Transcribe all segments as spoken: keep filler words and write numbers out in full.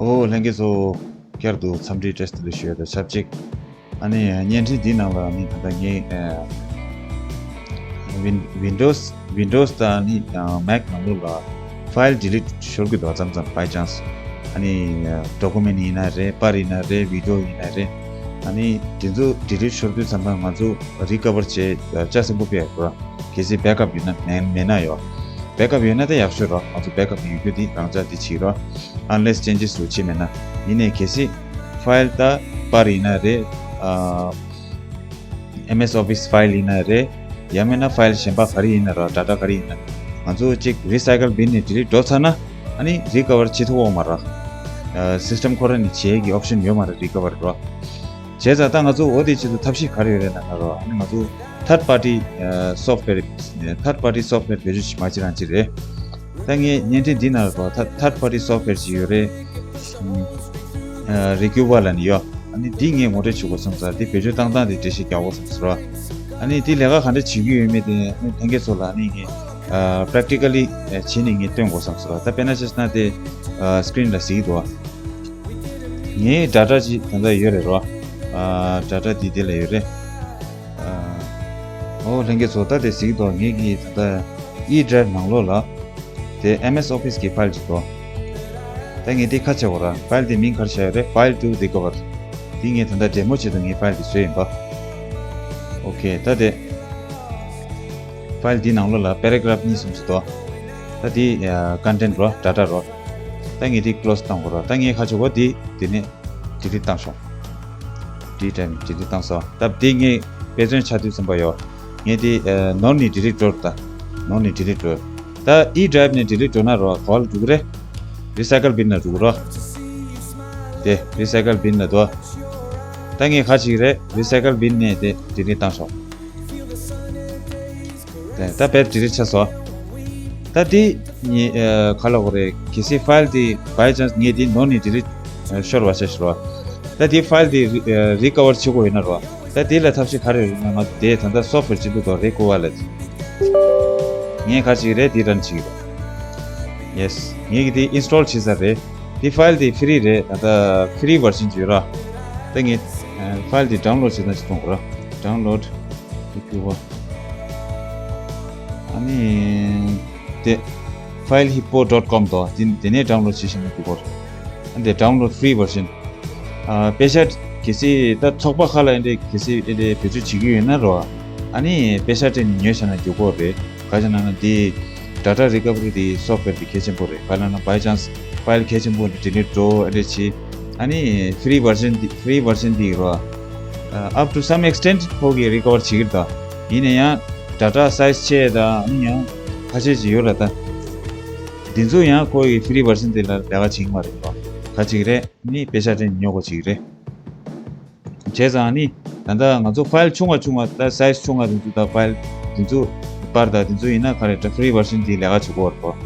ཨོ་ལྷན་རྒྱས་ཚོ། བསྐྱར་དུ་འཚམས་འདྲི་བཀྲ་ཤིས་བདེ་ལེགས་ཞུ་ཡ་དང་ཆབས་ཅིག་ཨ་ནི་བརྙན་འཕྲིན་འདིའི་ནང་ལ་ནི་ད་ལྟ་ངས་ཨ་Win- Windows Windows དང་ནི་ཨ་Mac ནང་ལོགས་ལ་ཕའིལ་ཌི་ལིཊ་ཤོར་གི་འདུག་མཚམས་མཚམས་by chance ཨ་ནི་ཌོ་ཀུ་མེན་ཊི་ཡིན་ན་རེད། པར་ཡིན་ན་རེད། བི་ཌི་ཡོ་ཡིན་ན་རེད། ཨ་ནི་དེ་ཚོ་ཌི་ལིཊ་ཤོར་དུས་ཙམ་པ་ང་ཚོ་རི་ཀ་བར་བྱེད་ལྕགས་སྲིན་པོ་དཔེ་ཡག་པོ་ར། གལ་སྲིད་བེག་ཨབ་ཡོད་ན་མེད་མེད་ན་ཡོད། བེག་ཨབ་ཡོད་ན་ད་ཡག་ཤོས་ར། ང་ཚོ་བེག་ཨབ་ཡོད་རྒྱུ་དེ་རང་ཅག་དེ་བྱེད་ར། Unless changes རུ་བྱེད་མེད་ན། ཡིན་ནའི་གལ་སྲིད་ཕའིལ་ད་པར་ཡིན་ན་རེད། ཨ་ཨེམ་ཨེས་ཨོ་ཕི་སི་ཕའིལ་ཡིན་ན་རེད། ཡང་མིན་ན་ཕའིལ་གཞན་པ་ག་རེ་ཡིན་ན་ར། ཌ་ཊ་ག་རེ་ཡིན་ན། ང་ཚོ་གཅིག་རི་སའི་ཀལ་བིན་ནས་ཌི་ལིཊ་འགྲོ་ཚར་ན། ཨ་ནི་རི་ཀ་བར་བྱེད་ཐུབ་འོང་མ་ར། ཨ་སིས་ཊེམ་ཁོ་རང་ནས་བྱེད་ཀྱི་ཨོབ་ཤན་ཡོད་མ་རེད་རི་ཀ་བར་ར། བྱས་ཙང་ད་ང་ཚོ་འོ་དེ་ཆེད་དུ་ཐབས་ཤེས་ག་རེ་ཡོད་རེད་ན་ད་ར། ཨ་ནི་ང་ཚོ་ཐར་ཌི་པར་ཊི་སོཕ་ཝེར། ཐར་ཌི་པར་ཊི་སོཕ་ཝེར་བེད་སྤྱོད་བྱེད་མ་བྱེད་རང་བྱེད་རེད། ད་ངས་བརྙན་འཕྲིན་འདི་ནང་ལ་ཐར་ཐར་ཌི་པར་ཊི་སོཕ་ཝེར་ཅིག་ཡོད་རེད། ཨ་རི་ཀུ་བ་ལ་ནི་ཡོད། ཨ་ནི་འདི་ངས་ངོ་སྤྲོད་བྱེད་དགོས་བསམ་ས། འདི་བེད་སྤྱོད་བཏང་སྟངས་དེ་འགྲེལ་བཤད་རྒྱག་དགོས་བསམ་ས་ར། ཨ་ནི་འདི་ལས་ཀ་ག་འདྲ་བྱེད་ཀྱི་ཡོད་མེད་དེ་ཨ་ནི་ལྷན་རྒྱས་ཚོ་ལ་ཨ་ནི་ངས་ཨ་པེ་རེག་ཊི་ཀ་ལི་བྱས་ནས་ངས་སྟོན་དགོས་བསམ་ས་ར། ད་དཔེར་ན་ཆ་བཞག་ན་དེ་ཨ་སི་ཀི་རིན་ལ་གཟིགས་འདུག་ངའི་ཌ་ཊ་ཅིག་ད་ལྟ་ཡོད་རེད་རོ། ཨ་ཌ་ཊ་འདི་འདི་ལ་ཡོད་རེད། ཨ་ཨོ་ལྷན་རྒྱས་ཚོ། ད་དེ་གཟིགས་དང་། ངེད་ཀྱི་ད་ལྟ་ཨི་ཌི་རའིབ་ནང་ལོགས་ལ་དེ་ཨེམ་ཨེས་ཨོ་ཕི་སི་གི་ཕའིལ་ཅིག་འདུག་ད་ངས་དེ་ཁ་ཕྱེ་བ་ར། ཕའིལ་དེ་མིང་ག་རེ་བཞག་ཡོད་རེད། File to Recover། དེ་ངས་ད་ལྟ་ཌེ་མོ་ཆེད་དུ་ངས་ཕའིལ་དེ་བཟོས་ཡིན་པ། ཨོ་ཁེ། ད་དེ་ཕའིལ་འདི་ནང་ལོགས་ལ་པེ་ར་གི་རཕ་གཉིས་གསུམ་ཅིག་འདུག་ད་དེ་ཀོན་ཊེན་ཊི་རོ། ཌ་ཊ་རོ། ད་ངས་དེ་ཀློ་སི་བཏང་དགོས་ར། ད་ངས་ཁ་ཕྱོགས་པ་དེ་དེ་ནས་ཌི་ལིཊ་བཏང་ཤོག་ཌི་ལིཊ་ཌི་ལིཊ་བཏང་སོང་། ད་དེ་ངས་དཔེ་མཚོན་ཆ་དུས་ཙམ་པ་ཡོད། ངས་དེ་ནོར་ནས་ཌི་ལིཊ་འགྲོ་ད། ནོར་ནས་ཌི་ལིཊ་འགྲོ། ད་ཨི་ཌི་རའིབ་ནས་ཌི་ལིཊ་འགྲོ་ན་རོ། ག་བ་ལ་འགྲོ་གི་རེད། རི་སའི་ཀལ་བིན་ལ་འགྲོ་གི་རོ། དེ་རི་སའི་ཀལ་བིན་ལ་འགྲོ། ད་ངས་ག་བྱེད་ཀྱི་རེད། རི་སའི་ཀལ་བིན་ནས་དེ་ཌི་ལིཊ་བཏང་ཤོག་དེ་ད་བེད་ཌི་ལིཊ་ཆགས་སོང་། ད་དེ་ནི་ཨ་ག་ལ་གོ་རེད། གལ་སྲིད་ཕའིལ་དེ་བའི་ཅན་སི་ངས་དེ་ནོར་ནས་ཌི་ལིཊ་ཤོར་བ་ཆ་ཤོར་བ། ད་དེ་ཕའིལ་དེ་རི་ཨ་རི་ཀ་བར་བྱེད་དགོས་ཡོད་ན་རོ། ད་དེ་ལ་ཐབས་ཤེས་ག་རེ་རེད་ན། ང་དེ་ད་ལྟ་སོཕ་ཝེར་ཅིག་འདུག་དོ་རེད་ཀོ་བ་ལ། ངས་ག་བྱེད་ཀྱི་རེད། དེ་རན་བྱེད་ཀྱི་རེད། ཡེ་སི། ངས་ཀྱི་དེ་ཨིན་སི་ཊོལ་བྱེད་ས་རེད། དེ་ཕའིལ་དེ་ཕི་རི་རེད། ད་ལྟ་ཕི་རི་ཝར་ཤན་ཅིག་ཡོད་ར། ད་ངས་ཕའིལ་དེ་ཌའུན་ལོཌ་བྱེད་སྟངས་ཅིག་མཐོང་གི་ར། ཌའུན་ལོཌ་ཡུ་ཊུབ། ཨ་ནི་དེ་ཕའིལ་ཧི་པོ་ཌོཊ་ཀོམ་དོ། དེ་དེ་ནས་ཌའུན་ལོཌ་བྱེད་ཤེས་ན་འགྲིག་གོ། ཨ་འདི་ཌའུན་ལོཌ་ཕི་རི་ཝར་ཤན། ཨ་དཔེ་ཆ་གལ་སྲིད་ད་ཚོགས་པ་ཁག་ལ་ཨེ་འདྲས་གལ་སྲིད་ཨེ་འདྲས་བེད་སྤྱོད་བྱེད་ཀྱི་ཡོད་ན་རོ། ཨ་ནི་དཔེ་ཆ་སྤྲད་ནས་ཉོས་བཞག་ན་འགྲིག་གོ་རེད། ག་ཅི་ན་ན་དེ་ཌ་ཊ་རི་ཀ་བ་རི་དེ་སོཕ་ཝེར་དེ་གལ་ཆེན་པོ་རེད། ག་ལ་ན་བའི་ཅན་སི་ཕའིལ་གལ་ཆེན་པོ་འདི་ཌི་ལིཊ་འགྲོ་ཨེ་འདྲས་བྱེད། ཨ་ནི་ཕི་རི་ཝར་ཤན་དེ་ཕི་རི་ཝར་ཤན་དེ་རོ། up to some extent ཁོ་གིས་རི་ཀ་བར་བྱེད་ཀྱི་རེད་ད། ཡིན་ན་ཡང་ཌ་ཊ་སའི་ཛི་ཆེ་ད། ཨ་ནི་ཡང་ཁ་ཤས་ཅིག་ཡོད་ར་ད། འདི་ཚོ་ཡང་ཁོ་གིས་ཕི་རི་ཝར་ཤན་དེ་ལ་ལས་ཀ་བྱེད་ཀྱི་མ་རེད་པ། ག་ཅིག་རེད། ནི་དཔེ་ཆ་དེ་ཉོ་དགོས་ཅིག་རེད། བྱས་ཙང་ནི་ད་ལྟ་ང་ཚོ་ཕའིལ་ཆུང་བ་ཆུང་བ་ད་སའི་ཛི་ཆུང་བ་དེ་ཚོ་ད་ཕའིལ་དེ་ཚོ་པར་ད་དེ་ཚོ་ཡིན་ན་ག་རེ་ད་ཕི་རི་ཝར་ཤན་དེ་ལས་ཀ་བྱེད་དགོས་རེད་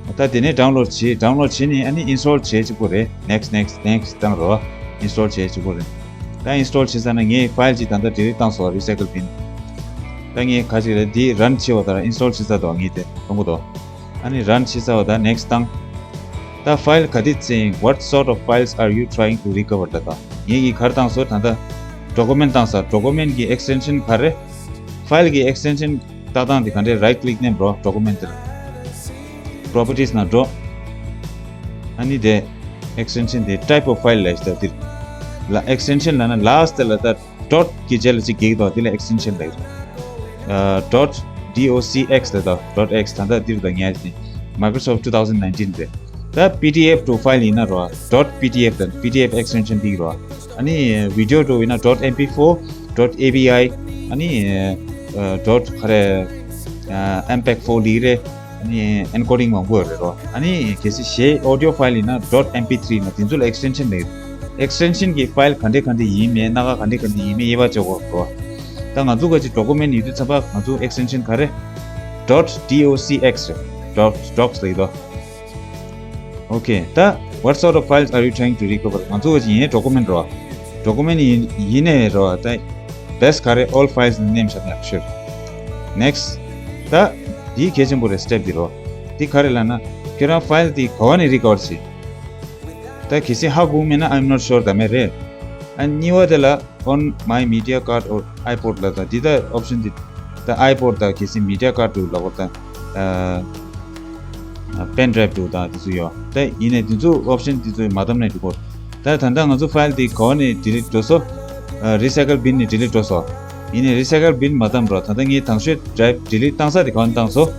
པ། ད་དེ་ནས་ཌའུན་ལོཌ་བྱེད། ཌའུན་ལོཌ་བྱེད་ནས་ཨ་ནི་ཨིན་སི་ཊོལ་བྱེད་གཅིག་པོ་རེད། ནེག་སི་ཊི་ནེག་སི་ཊི་ནེག་སི་ཊི་བཏང་རོགས། ཨིན་སི་ཊོལ་བྱེད་གཅིག་པོ་རེད། ད་ཨིན་སི་ཊོལ་བྱེད་ཚར་ན་ངས་ཕའིལ་གཅིག་ད་ལྟ་ཌི་ལིཊ་བཏང་སོང་། རི་སའི་ཀལ་བིན། ད་ངས་ག་ཅིག་རེད། འདི་རན་བྱེད་པ་དང་ཨིན་སི་ཊོལ་བྱེད་ཚར་འདུག་ངས་དེ་མཐོང་གི་འདུག་ཨ་ནི་རན་བྱེད་ཚར་བ་དང་ནེག་སི་ཊི་བཏང་། ད་ཕའིལ་ག་དེ་བཙལ། What sort of files are you trying to recover? ད་ད་ངས་ཀྱིས་ག་རེ་བཏང་སོང་། ད་ད་ཌོ་ཀུ་མེན་ཊི་བཏང་ས། ཌོ་ཀུ་མེན་ཊི་གི་ཨེག་སི་ཊེན་ཤན་ག་རེ། ཕའིལ་གི་ཨེག་སི་ཊེན་ཤན་བཏགས་སྟངས་དེ་ག་འདྲས། རའིཊ་ཀི་ལིག་ནས་འགྲོ། ཌོ་ཀུ་མེན་ཊི་དེར། པོ་རོ་པར་ཊིས་ནང་འགྲོ། ཨ་ནི་དེ་ཨེག་སི་ཊེན་ཤན་དེ་ཊའིབ་ཨོཕ་ཕའིལ་ལབ་ཡག་ད་འདིར། ལ་ཨེག་སི་ཊེན་ཤན་ལབ་ན་ལཱསི་ཊི་ལ་ད་ཌོཊ་གི་རྗེས་ལ་ཅིག་རྒྱག་གི་འདུག་དེ་ལ་ཨེག་སི་ཊེན་ཤན་ལབ་ཡག་ཌོཊ་ཌི་ཨོ་སི་ཨེག་སི་ལབ་ད། ཌོཊ་ཨེག་སི་ད་ལྟ་འདིར་ད་ཉར་ཏེ། Microsoft two thousand nineteen རེད། ད་པི་ཌི་ཨེཕ་ཊུ་ཕའིལ་ཡིན་ན་རོ། ཌོཊ་པི་ཌི་ཨེཕ་ད་པི་ཌི་ཨེཕ་ཨེག་སི་ཊེན་ཤན་འདི་རོ། ཨ་ནི་བི་ཌི་ཡོ་ཊུ་ཡིན་ན་ཌོཊ་ཨེམ་པི་ཕོར། ཌོཊ་ཨེ་བི་ཨའི། ཨ་ནི་ཨ་ཌོཊ་ག་རེ། ཨ་ཨེམ་པེག་ཕོར་ལབ་ཀྱི་རེད། ཨ་ནི་ཨེན་ཀོ་ཌིང་མང་པོ་ཡོད་རེད་རོ། ཨ་ནི་གལ་སྲིད་གཞན་ཨོ་ཌི་ཡོ་ཕའིལ་ཡིན་ན་ཌོཊ་ཨེམ་པི་ཐི་རི་ན། དེ་ཚོ་ལ་ཨེག་སི་ཊེན་ཤན་མེད། ཨེག་སི་ཊེན་ཤན་གྱི་ཕའིལ་ག་འདྲས་ག་འདྲས་ཡིན་མིན། སྣ་ཁ་ག་འདྲས་ག་འདྲས་ཡིན་མིན་དབྱེ་བ་འབྱེད་དགོས་རོ། ད་ང་ཚོ་ག་ཅིག་ཌོ་ཀུ་མེན་ཊི་ཡོད་དུས་ཙམ་པ་ང་ཚོ་ཨེག་སི་ཊེན་ཤན་ག་རེ། ཌོཊ་ཌི་ཨོ་སི་ཨེག་སི་རེད། ཌོག་སི་ཌོག་སི་ལབ་ཀྱི་འདུག་ཨོ་ཁེ། ད་What sort of files are you trying to recover? ང་ཚོ་ག་ཅིག་ཡིན་ཌོ་ཀུ་མེན་ཊི་རོ། ཌོ་ཀུ་མེན་ཊི་ཡིན་ཡིན་ནའི་རོ། ད་བེ་སི་ག་རེ། All files ནས་མནན་བཞག་ན་ཡག་ཤོས་རེད། ནེག་སི་ཊི། ད་འདི་གལ་ཆེན་པོ་རེད། སི་ཊེབ་འདི་རོ། འདི་ག་རེ་ལབ་ན་ཁྱོད་རང་ཕའིལ་འདི་ག་བ་ནས་རི་ཀ་བར་བྱེད། ད་ ད་གལ་སྲིད་ཧ་གོ་མེད་ན་I'm not sure ད་མེད་རེད། ཨ་གཉིས་པ་དེ་ལ་on my media card or iPod ལ་ད་འདི་ད་option འདི་ད་iPod ད་གལ་སྲིད་media card དུ་ལ་བོར་ད་ཨ་pen drive དུ་ད་དེ་ཚོ་ཡོད། ད་ཡིན་ནའི་དེ་ཚོ་option དེ་ཚོ་མ་བདམས་ནས་འགྲིག་གོ། ད་ད་ལྟ་ང་ཚོ་file དེ་ག་བ་ནས་delete འགྲོ་སོང་། recycle bin ནས་delete འགྲོ་སོང་། ཡིན་ནའི་recycle bin མ་བདམས་རོགས། ད་ལྟ་ངས་དང་ཤོས་drive delete བཏང་ས་དེ་ག་བ་ནས་བཏང་སོང་།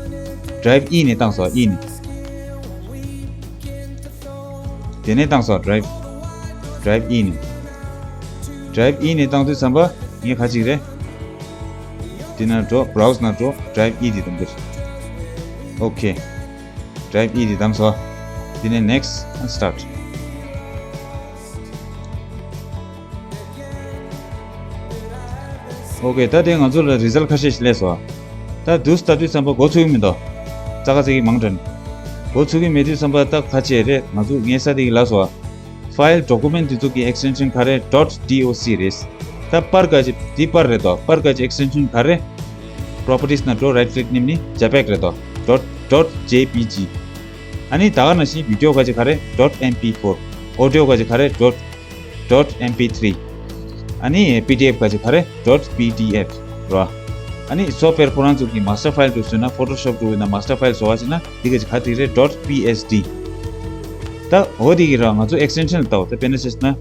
drive E ནས་བཏང་སོང་། E ནས། དེ་ནས་བཏང་སོང་drive drive E ནས། drive E ནས་བཏང་དུས་ཙམ་པ་ངས་ག་ཅིག་རེད། དེ་ན་འགྲོ་browse ན་འགྲོ་drive E དེ་བདམས་གི་རེད། okay drive E དེ་བདམས་སོང་། དེ་ནས་next start okay ད་དེ་ང་ཚོ་ལ་result ཁ་ཤས་ཤིག་སླེབས་སོང་། ད་དུས་ལྟ་དུས་ཙམ་པ་འགོ་ཚུགས་ཀྱི་མི་འདུག་རྩ་ཁ་ཚིག་གི་མང་དྲན། འགོ་ཚུགས་ཀྱི་མེད་དུས་ཙམ་པ་ད་ཁ་ཆེ་རེད། ང་ཚོ་ངའི་ས་དེ་གི་ལ་སོ། file document དེ་ཚོ་གི་extension ག་རེ་dot doc རེད། ད་པར་ག་ཅི་དེ་པར་རེད་དོ། པར་ག་ཅི་extension ག་རེ། properties ན་འགྲོ་right click ནེམ་ནི་JPEG རེད་དོ། dot dot jpg ཨ་ནི་ད་ག་ནང་བཞིན་video ག་ཅི་ག་རེ་dot mp4 audio ག་ཅི་ག་རེ་dot dot mp3 ཨ་ནི་pdf ག་ཅི་ག་རེ་dot pdf རོ། ཨ་ནི་software ཁོ་རང་ཚོ་གི་master file དུ་བཟོས་ན་Photoshop དུ་ཡིན་ན་master file བཟོ་བ་ཅིག་ན་འདི་ག་ཅི་ག་དེ་རེད་dot psd ད་འོ་དེ་གི་ར་ང་ཚོ་extension ལ་ལྟ་བ་ད་དཔེར་ན་ཆ་བཞག་ན་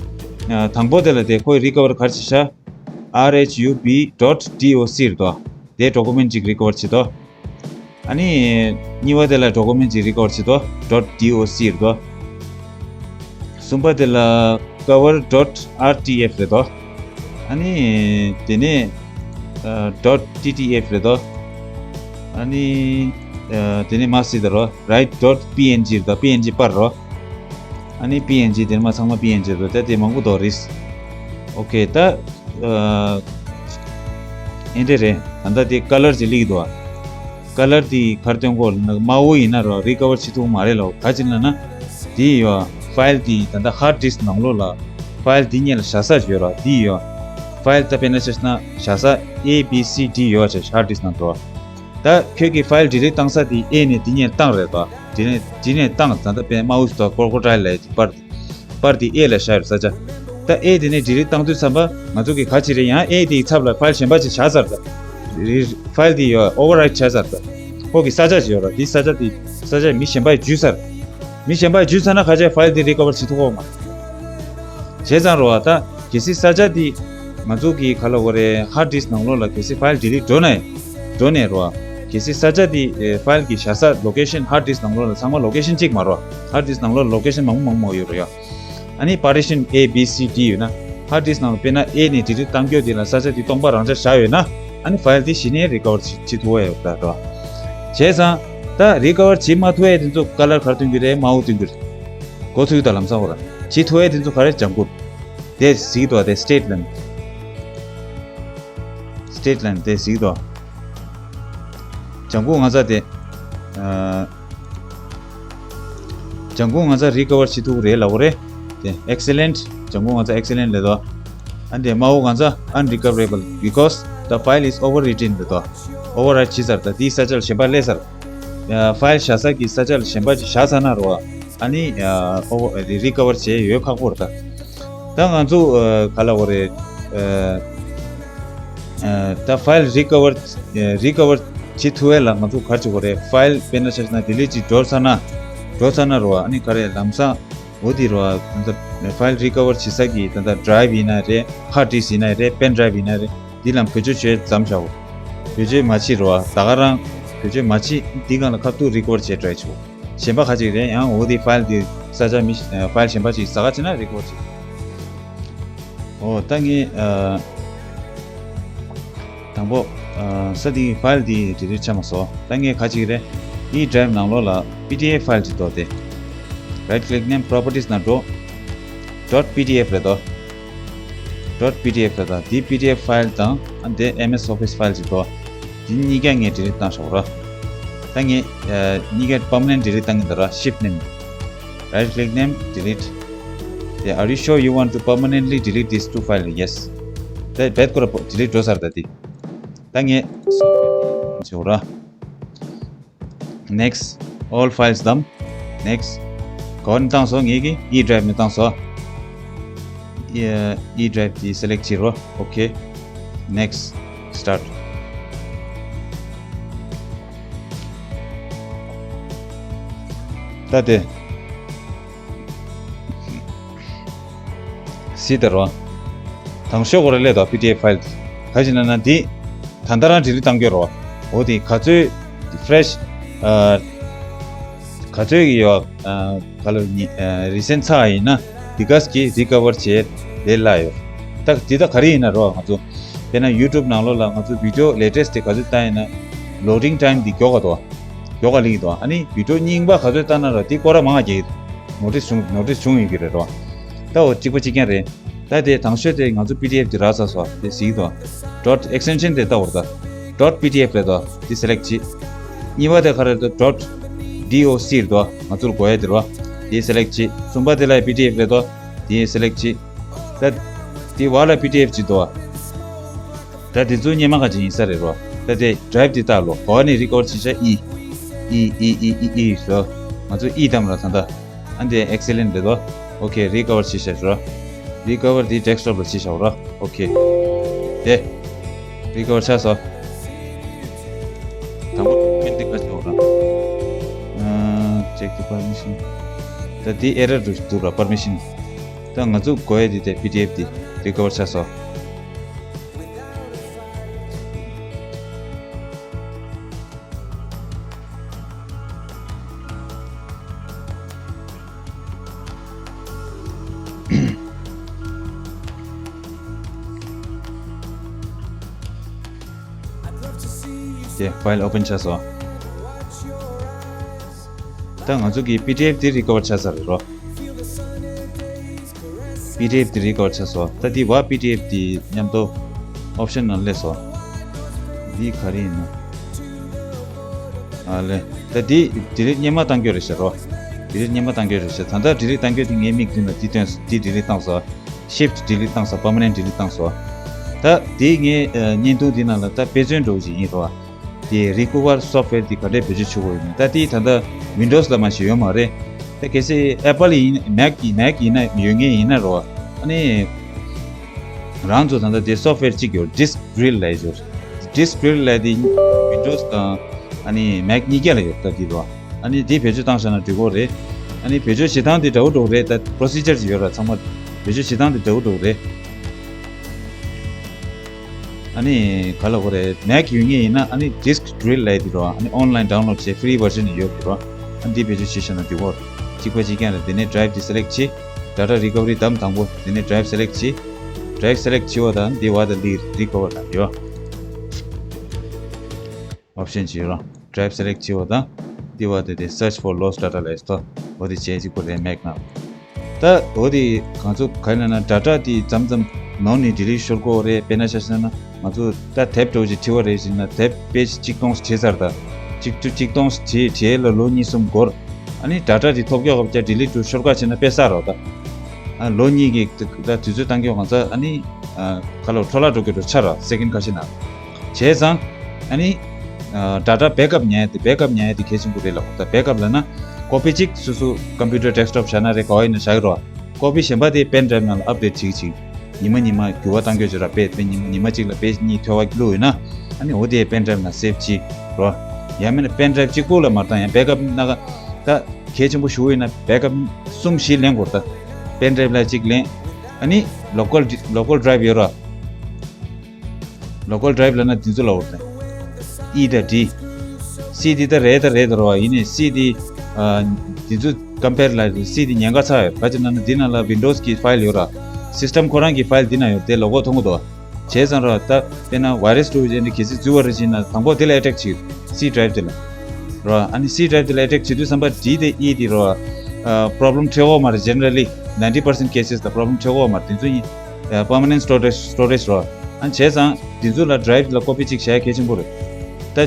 དང་པོ་དེ་ལ་དེ་ཁོའི་recover ག་རེ་བྱེད་ཤག rhub dot doc རེད་དོ། དེ་document ཅིག་recover བྱེད་དོ། ཨ་ནི་གཉིས་པ་དེ་ལ་document ཅིག་recover བྱེད་དོ། dot doc རེད་དོ། གསུམ་པ་དེ་ལ་cover dot rtf རེད་དོ། ཨ་ནི་དེ་ནས་dot ttf རེད་དོ། ཨ་ནི་དེ་ནས་མ་སྲིད་དོ་write dot png རེད་དོ། png པར་རོ། ཨ་ནི་png དེར་མ་ཚང་མ་png རེད་དོ། ད་དེ་མང་པོ་འདུག་རེད། okay ད་ཨེ་འདྲ་རེད། ད་ལྟ་དེ་color ཅིག་སླེབས་འདུག་ཨ། color དེ་གར་སྟོན་གོ་ན་དམར་པོ་ཡིན་ན་རོ་recover བྱེད་ཐུབ་མ་རེད་ལོ། ག་ཅི་ན་ན་དེ་ཡོད་file དེ་ད་ལྟ་hard disk ནང་ལོགས་ལ་file དེ་ཉིད་ལ་བཞག་ས་ཡོད་རོ། དེ་ཡོད་file ད་དཔེར་ན་ཆ་བཞག་ན་བཞག་ས་A B C D ཡོད་ཅེས་hard disk ནང་འགྲོ། ད་ཁྱོད་ཀྱི་file delete བཏང་ས་དེ་A ནས་དེ་ཉིད་བཏང་རེད་དོ། དེ་ནས་དེ་ནས་བཏང་ད་ལྟ་དཔེར་དམར་པོ་ཞིག་ཏོ་crocodile ལ་པར་པར་དེ་A ལ་བཞག་ཡོད་ས་ཆ། ད་A དེ་ནས་delete བཏང་དུས་ཙམ་པ་ང་ཚོ་གི་ག་ཅི་རེད། ཡང་A དེའི་ཚབ་ལ་file གཞན་པ་ཅིག་བཞག་ཚར་ད། རི་file དེ་ཡོད་overwrite བྱས་ཚར་ད། ཁོ་གི་ས་ཆ་ཅིག་ཡོད་ར། དེ་ས་ཆ་དེ་ས་ཆ་མི་གཞན་པ་ཡིས་འཇུས་ཚར། མི་གཞན་པ་ཡིས་འཇུས་ཚར་ན་ག་ཅི་file དེ་recover བྱེད་ཐུབ་ཀྱི་ཡོད་མ་རེད། བྱས་ཙང་རོ་བ་ད་གལ་སྲིད་ས་ཆ་དེ་ང་ཚོ་གི་ག་ལ་གོ་རེད། hard disk ནང་ལོགས་ལ་གལ་སྲིད་file delete འགྲོ་ནས་འགྲོ་ནས་རོ་བ། གལ་སྲིད་ས་ཆ་དེ་file གི་བཞག་ས་location hard disk ནང་ལོགས་ལ་ཚང་མ་location གཅིག་མ་རོ། hard disk ནང་ལོགས་location མང་པོ་མང་པོ་ཡོད་རེད་ཡ། ཨ་ནི་partition A B C D ཡོད་ན་hard disk ནང་ལ་དཔེར་ན་A ནས་delete བཏང་རྒྱུ་དེ་ལ་ས་ཆ་དེ་སྟོང་པ་རང་འཇགས་བཞག་ཡོད་ན་ཨ་ནི་file དེ་གཞི་ནས་recover བྱེད་ཐུབ་ཡོད་ད་རོ། བྱས་ཙང་ད་recover བྱེད་མ་ཐུབ་ཡས་དེ་ཚོ་color ག་རེ་སྟོན་གྱི་རེད། དམར་པོ་སྟོན་གྱི་རེད། འགོ་ཚུགས་ད་ལམ་སང་འོ་ར། བྱེད་ཐུབ་ཡས་དེ་ཚོ་ག་རེ། ལྗང་གུ། དེ་གཟིགས་དོ། དེ་straight line། straight line དེ་གཟིགས་དོ། ལྗང་གུ་ང་ཚ་དེ། ཨ། ལྗང་གུ་ང་ཚ་recover བྱེད་ཐུབ་རེད་ལབ་གོ་རེད། དེ་excellent། ལྗང་གུ་ང་ཚ་excellent ལབ་དོ། ཨ་འདི་དམར་པོ་ང་ཚ་unrecoverable because the file is overwritten ལབ་དོ། overwrite བྱས་ཚར། ད་དེའི་ས་ཆ་ལ་གཞན་པ་སླེབས་ཚར། ཨ། file བཞག་ས་གི་ས་ཆ་ལ་གཞན་པ་ཅིག་བཞག་ཚར་ན་རོ། ཨ་ནི་ཨ། over recover བྱེད་ཡོད་ཁག་པོ་རེད་ད། ད་ང་ཚོ་ཨ། ག་ལབ་དགོས་རེད། ཨ། ཨ། ད་file recover ཨ། recover བྱེད་ཐུབ་ཡས་ལ་ང་ཚོ་ག་རེ་བྱེད་དགོས་རེད། file དཔེར་ན་ཆ་བཞག་ན་delete ཅིག་འགྲོ་ཚར་ན། འགྲོ་ཚར་ན་རོ། ཨ་ནི་ག་རེ་ལམ་སང་འོ་དེ་རོ། ད་ལྟ་file recover བྱེད་ས་གི་ད་ལྟ་drive ཡིན་ན་རེད། hard disk ཡིན་ན་རེད། pen drive ཡིན་ན་རེད། འདི་ལ་བེད་སྤྱོད་བྱས་མཚམས་བཞག་གོ། བེད་སྤྱོད་མ་བྱེད་རོ། ད་ག་རང་བེད་སྤྱོད་མ་བྱེད། འདི་སྒང་ལ་ཁ་ཐུག་recover བྱས་try བྱེད་གོ། གཞན་པ་ཁ་ཅིག་རེད། ཡང་འོ་དེ་file དེ་ས་ཆ་མི་file གཞན་པ་ཅིག་ཟ་ག་བྱེད་ན་recover བྱེད། འོ་ད་ངས་ཨ། དང་པོ་ཨ། ས་དེའི་file དེ་delete བྱས་མ་སོང་། ད་ངས་ག་ཅིག་རེད། E drive ནང་ལོགས་ལ་P D F file ཅིག་འདུག་སྟེ། right click ནས་properties ནང་འགྲོ། dot P D F རེད་དོ། dot P D F རེད་དོ། དེ་P D F file དང་ཨ་དེ་M S Office file ཅིག་འདུག་དེ་གཉིས་ཀ་ངས་delete བཏང་ཤོག་ར། ད་ངས་ཨ། གཉིས་ཀ་permanent delete བཏང་གི་འདུག་ར། shift ནས། right click ནས་delete དེ། Are you sure you want to permanently delete these two files? Yes. དེ་རྦད་ཁོ་ར་delete འགྲོ་ཚར་ད་དེ། ད་ངས་ཤོག་ར། next. All files བདམས། next. ག་བ་ནས་བཏང་སོང་། ངེད་ཀྱིས་E drive ནས་བཏང་སོང་། E drive དེ་select བྱེད་རོགས། Okay, next, start. ད་དེ་སི་ད་རོ། དང་ཤོག་གོ་ར་ལས་དོ་PDF file དེ། ག་ཅི་ན་ན་འདི་ད་ལྟ་རང་delete བཏང་གི་རོ། འོ་དེ་ག་ཚོད་fresh ཨ། ག་ཚོད་ཀྱི་ཡོད། ཨ། ག་ལ་ནི་ཨ། recent ཚར་ཡིན་ན་འདི་ག་གི་recover བྱེད་ལས་སླ་ཡོད། ད་འདི་ད་ག་རེ་ཡིན་ན་རོ། ང་ཚོ་དཔེར་ན་YouTube ནང་ལོགས་ལ་ང་ཚོ་video latest དེ་ག་ཚོད་བཏང་ཡིན་ན་loading time འདི་མགྱོགས་ག་དོ། མགྱོགས་ག་ལིག་དོ། ཨ་ནི་video རྙིང་པ་ག་ཚོད་བཏང་ན་རོ་འདི་སྐོར་ར་མང་གི་notice བྱུང་notice བྱུང་ཡོད་ཀྱི་རེད་རོ། ད་འོ་གཅིག་པ་གཅིག་རྐྱང་རེད། ད་དེ་དང་ཤོས་དེ་ང་ཚོ་PDF དེ་རག་ཚར་སོང་། དེ་གཟིགས་དོ། dot extension དེ་ལྟ་བར་ད། dot PDF རེད་དོ། དེ་select བྱེད། གཉིས་པ་དེ་ག་རེ་རེད་དོ། dot DOC རེད་དོ། ང་ཚོར་དགོས་ཡ་དེ་རེད་བ། དེ་select བྱེད། གསུམ་པ་དེ་ལ་PDF རེད་དོ། དེ་select བྱེད། ད་དེ་བ་ལ་PDF བྱེད་དོ། ད་དེ་ཚོ་སྔོན་མ་ག་ཅིག་ཡིན་ས་རེད་རོ། ད་དེ་drive དེ་ལྟ་ལོ། ག་བ་ནས་recover བྱེད་བྱ་E E E E E E རོ། ང་ཚོ་E བཏང་ར་ད་ད། ཨ་འདི་excellent རེད་དོ། Okay, recover བྱེད་བཞག་རོ། Recover འདི་desktop ལ་བྱེད་བཞག་རོ། Okay, དེ་recover བྱས་སོང་། དང་པོ་མིན་འདི་ག་བྱེད་རོ། ཨ། Check the permission. ད་འདི་error འདུག་ར། permission. ད་ང་ཚོ་དགོས་ཡ་འདི་དེ་PDF འདི་recover བྱས་སོང་། དེ་file open བྱས་སོང་། ད་ང་ཚོ་གི་PDF དེ་recover བྱས་ཚར་རེད་རོ། PDF དེ་recover བྱས་སོང་། ད་དེ་བ་PDF དེ་མཉམ་དུ་option ནང་སླེབས་སོང་། འདི་ག་རེ་ཡིན་ན། ཨ་ལེ། ད་འདི་delete སྔོན་མ་བཏང་རྒྱུ་རེད་ཤག་རོ། delete སྔོན་མ་བཏང་རྒྱུ་རེད་ཤག་ད་ལྟ་delete བཏང་རྒྱུ་དེ་ངའི་མིག་མདུན་ལ་འདི་སྟོན་སོང་། འདི་delete བཏང་སོང་། Shift delete བཏང་སོང་། Permanent delete བཏང་སོང་། ད་དེ་ངའི་ཨ་བརྙན་ཐུང་འདི་ནང་ལ་ད་དཔེ་མཚོན་འདྲ་བོ་ཞིག་ཡིན་རོ། དེ་recover software དེ་ག་འདྲས་བེད་སྤྱོད་བྱེད་དགོས་ཡོད་མེད། ད་དེ་ད་ལྟ་Windows ལ་མ་ཞིག་ཡོད་མ་རེད། ད་གལ་སྲིད་Apple ཡིན། Mac ཡིན། Mac ཡིན་ན་ཡོད་མཁན་ཡིན་ན་རོ། ཨ་ནི་རང་ཚོ་ད་ལྟ་དེ་software གཅིག་ཡོད། Disk Drill ལབ་ཡོད། Disk Drill ལབ་དེ་Windows དང་ཨ་ནི་Mac གཉིས་ཀ་ལ་ཡོད། ད་དེ་རོ། ཨ་ནི་དེ་བེད་སྤྱོད་བཏང་བཞག་ན་འགྲིག་གོ་རེད། ཨ་ནི་བེད་སྤྱོད་བྱེད་སྟངས་དེ་འདྲ་བོ་འདྲ་བོ་རེད། ད་procedure ཅིག་ཡོད་ར། ཚང་མ་བེད་སྤྱོད་བྱེད་སྟངས་དེ་འདྲ་བོ་འདྲ་བོ་རེད། ཨ་ནི་ག་ལ་གོ་རེད། Mac ཡོད་མཁན་ཡིན་ན་ཨ་ནི་Disk Drill ལབ་དེ་རོ། ཨ་ནི་online download བྱས་free version ཡོད་དེ་རོ། ཨ་ནི་དེ་བེད་སྤྱོད་བྱེད་བཞག་ན་འགྲིག་གོ་རེད། གཅིག་པ་གཅིག་རྐྱང་རེད། དེ་ནས་drive དེ་select བྱེད། Data recovery བདམས། དང་པོ་དེ་ནས་drive select བྱེད། Drive select བྱས་པ་དང་དེ་བ་དང་ལི་recover དང་ཡོད། Option ཅིག་ཡོད་ར། Drive select བྱས་པ་དང་དེ་བ་དེ་དེ་search for lost data ལབ་ཡོད་དོ། འོ་དེ་བྱས་ཅིག་པོ་རེད། Mac ནང་། ད་འོ་དེ་གང་ཚོ་ག་ན་ན་data དེ་མཚམས་མཚམས་ནོར་ནས་delete ཤོར་གོ་རེད། དཔེར་ན་ཆ་བཞག་ན་ང་ཚོ་ད་དེབ་འདྲ་བོ་ཅིག་བྲིས་པ་རེད་ཟེར་ན། དེབ་page གཅིག་སྟོང་བྲིས་ཚར། ད་གཅིག་ཏུ་གཅིག་སྟོང་བྲིས་བྲིས་ལ་ལོ་གཉིས་གསུམ་འགོར། ཨ་ནི་data དེ་ཐོབ་རྒྱག་ག་བྱ་delete to shortcut བྱས་ན་དཔེ་བསགས་རོགས་ད། ཨ་ལོ་གཉིས་ཀྱི་ད་དུས་ཚོད་བཏང་རྒྱུ་གང་ཚ། ཨ་ནི་ཨ་ག་ལ་འཕྲོ་བརླག་འགྲོ་རྒྱུ་འགྲོ་ཆགས་ར། second ཁ་ཤས་ནང་བྱས་ཙང་ཨ་ནི་ཨ་data backup ཉར་ཡ་དེ། backup ཉར་ཡ་དེ་གལ་ཆེན་པོ་རེད་ལབ། ད་backup ལབ་ན་copy གཅིག་སོ་སོ་computer desktop བཞག་ན་རེད། ག་བ་ཡིན་ན་བཞག་གི་རོགས། copy གཞན་པ་དེ་pen drive ནང་ལ་update བྱེད་ཀྱི་བྱེད་ཀྱི། ཉི་མ་ཉི་མ་འགྱུར་བ་གཏང་རྒྱུ་བྱེད་ར། དཔེ་དཔེ་ཉི་མ་ཉི་མ་གཅིག་ལ་page གཉིས་ཐོལ་བ་བླུགས་ཡོད་ན་ཨ་ནི་འོ་དེ་pen drive ནང་save བྱེད་རོགས། ཡང་མིན་ན་pen drive གཅིག་པོ་ལ་མ་བཏང་། ཡང་backup ན་ག་ད་གལ་ཆེན་པོ་ཞུ་ཡོད་ན་backup གསུམ་བཞི་ལེན་དགོས་ར། ད་pen drive ལ་གཅིག་ལེན། ཨ་ནི་local local drive ཡོད་ར། local drive ལབ་ན་འདི་ཚོ་ལ་འོར་ཏེ། E དང་D། C དེ་ད་རེད་ད་རེད་ད་རོ། ཡིན་ནའི་C དེ་ཨ་འདི་ཚོ་compare ལ་C དེ་ཉེན་ཁ་ཚ་ཡོད། ག་ཅི་ན་ན་འདི་ནང་ལ་Windows གི་file ཡོད་ར། system ཁོ་རང་གི་file འདི་ན་ཡོད། དེ་ལོ་གོ་མཐོང་གི་འདུག་བྱས་ཙང་ར་ད་དཔེར་ན་virus འདྲ་བོ་ཅིག་ནི་གལ་སྲིད་འཛུལ་བ་རེ་བྱས་ན་དང་པོ་དེ་ལ་attack བྱེད། C drive དེ་ལ་ར། ཨ་ནི་C drive དེ་ལ་attack བྱེད་དུས་ཙམ་པ་D དེ་E དེ་ར་ཨ་problem འཕྲད་ཡོད་མ་རེད། generally ninety percent cases ལ་problem འཕྲད་ཡོད་མ་རེད། དེ་ཚོ་ཡིན། ཨ་permanent storage storage ར། ཨ་བྱས་ཙང་དེ་ཚོ་ལ་drive ལ་copy གཅིག་བྱས་གལ་ཆེན་པོ་རེད། ད་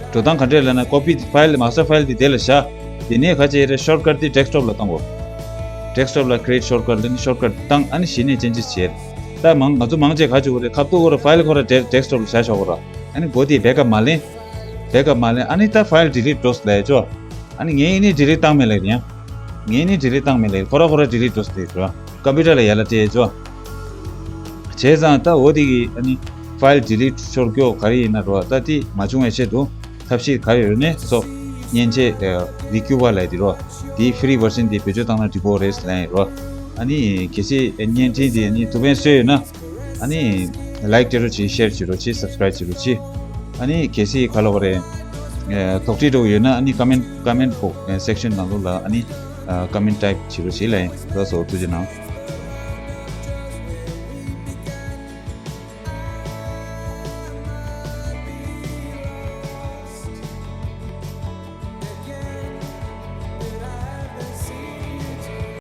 འགྲོ་སྟངས་ག་འདྲས་ལབ་ན་copy file master file དེ་དེ་ལ་བཞག་དེ་ནས་ག་ཅི་རེད། shortcut དེ desktop ལ་བཏང་དགོས། desktop ལ་create shortcut ལབ་ནས་shortcut བཏང་། ཨ་ནི་གཞི་ནས་changes བྱས། ད་མང་ང་ཚོ་མང་ཆེ་ག་ཅི་གོ་རེད། ཁ་ཐུག་གོ་ར་file ཁོ་ར་desktop ལ་བཞག་ཆོག་གོ་ར། ཨ་ནི་གོ་དེ་backup མ་ལེན། backup མ་ལེན། ཨ་ནི་ད་file delete འགྲོ་ལབ་ཡ་ཅོ། ཨ་ནི་ངས་ཨ་ནི་delete བཏང་མེད་ལབ་ཡ། ངས་ནི་delete བཏང་མེད་ལེ། ཁོ་ར་ཁོ་ར་delete འགྲོ་སྟེ་ར། computer ལ་ཡར་ལ་སྤྲད་ཆོག་བྱས་ཙང་ད་འོ་དེ་གི་ཨ་ནི་file delete ཤོར་སྐྱོ་ག་རེ་ཡིན་ན་རོ། ད་དེ་མ་བྱུང་བའི་ཆེད་དུ་ཐབས་ཤེས་ག་རེ་ཡོད་ནས་སོ། མཉེན་ཆས་ཨ་རི་ཁྱུ་བ་ལབ་དེ་རོ། དེའི་free version དེ་བེད་སྤྱོད་བཏང་ན་འགྲིག་གོ་རེད་ལབ་ཡིན་རོ། ཨ་ནི་གལ་སྲིད་བརྙན་འཕྲིན་དེ་ཨ་ནི་ཐུགས་ཕན་གསོས་ཡོད་ན། ཨ་ནི་like སྤྲད་རོགས་གྱིས། share བྱེད་རོགས་གྱིས། subscribe བྱེད་རོགས་གྱིས། ཨ་ནི་གལ་སྲིད་ག་ལ་བ་རེད། ཨ་དོགས་འདྲི་འདྲ་བོ་ཡོད་ན་ཨ་ནི་comment comment box section ནང་ལོགས་ལ་ཨ་ནི་ཨ་comment type བྱེད་རོགས་གྱིས་ལབ་ཡིན། ལགས་སོ། ཐུགས་རྗེ་གནང་།